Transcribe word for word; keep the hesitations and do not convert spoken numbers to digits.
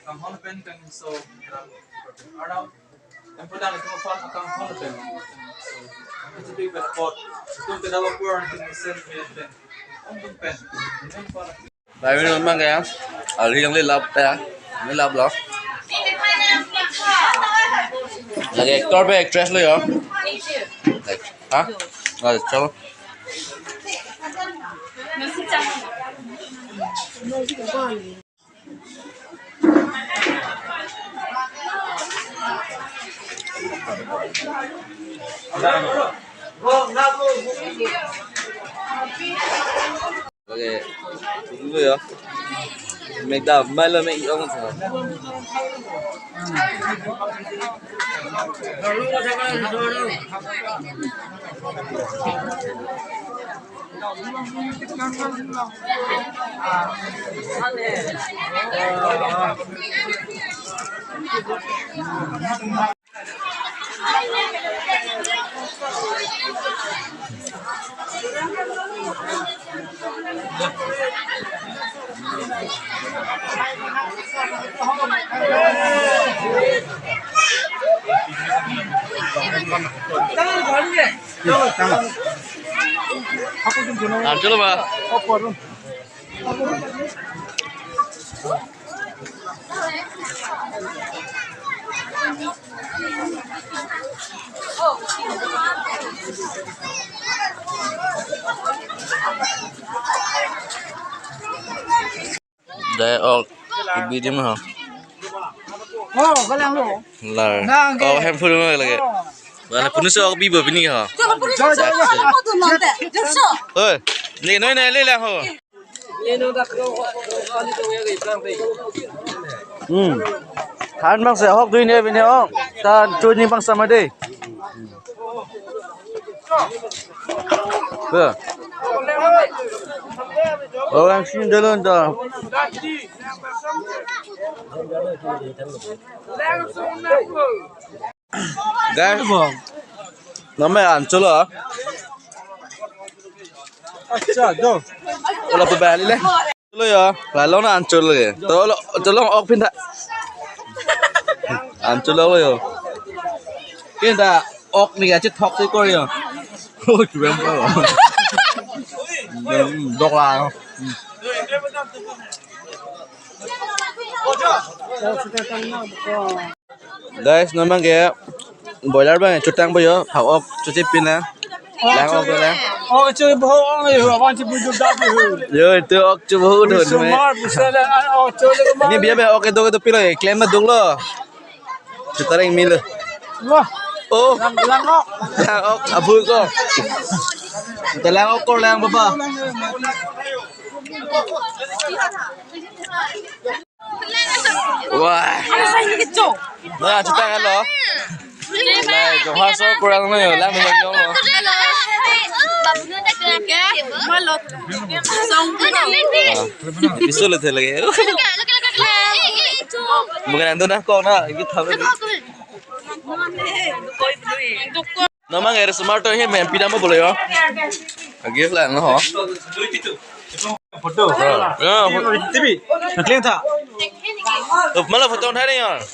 Kanghon pen kangso, Arnam, tempulang itu fun akanghon pen. So, itu big bad pot. Itu kedua pur itu sen pen. Om pen. Ini fun. Bai mi non mang ya. Ali yang lelap ya. Lelap lo. Lagi actor pe actress lo ya. Like, ha? Lagi, chalo. Oke, tunggu ya. Make up, malam make up. Ancholo ba. Dai ok, ibi dim ho. Oh, galang lo. Lar. Nang ke. Oh, handphone mo lagi. Oh. Wala puno so ok bibo pini ho. Chalo, puno so, chalo, chalo, chalo, chalo, chalo. Oi, ni noi noi le la ho. Hmm. Han bang se hok dui ne bine ok. Tan tu ni bang sama de. Ya. Orang sini dulu dah. Guys, nama Ancholo. Acha, do. Kalau pebali le. Lo ya, lalu na Ancholo ya. Tolo, tolo ok pinta. Ancholo lo ya. Pinta ok ni aja thok si kor ya. Oh, cuem ko. Hmm, dok la. Guys, non bang ke boiler bang chutang po yo, phak ok chuchi pin la. Lang ok la. Oh, chu bo ong yo, wan chu bu ju da bu. Yo, itu ok chu bo dun. Sumar bu sala, oh, chu le ma. Ini biar be ok itu itu pilo, klem ma duk lo. Chutareng milo. Wah. Oh. Lang, lang ok. Lang ok, abu ko. Kita lang ok ko lang baba. Wah. Nah, chutang lo. Lai, Johor so kurang lo yo, lang yang jong lo. Bisu lo the lagi. Bukan ando na kok na, ini tahu. Namang er smart to he men pidam bolo yo. Agi lang ho. Photo. Ya, photo. T V. Nakling tha. To mala photo uthai rahe hain.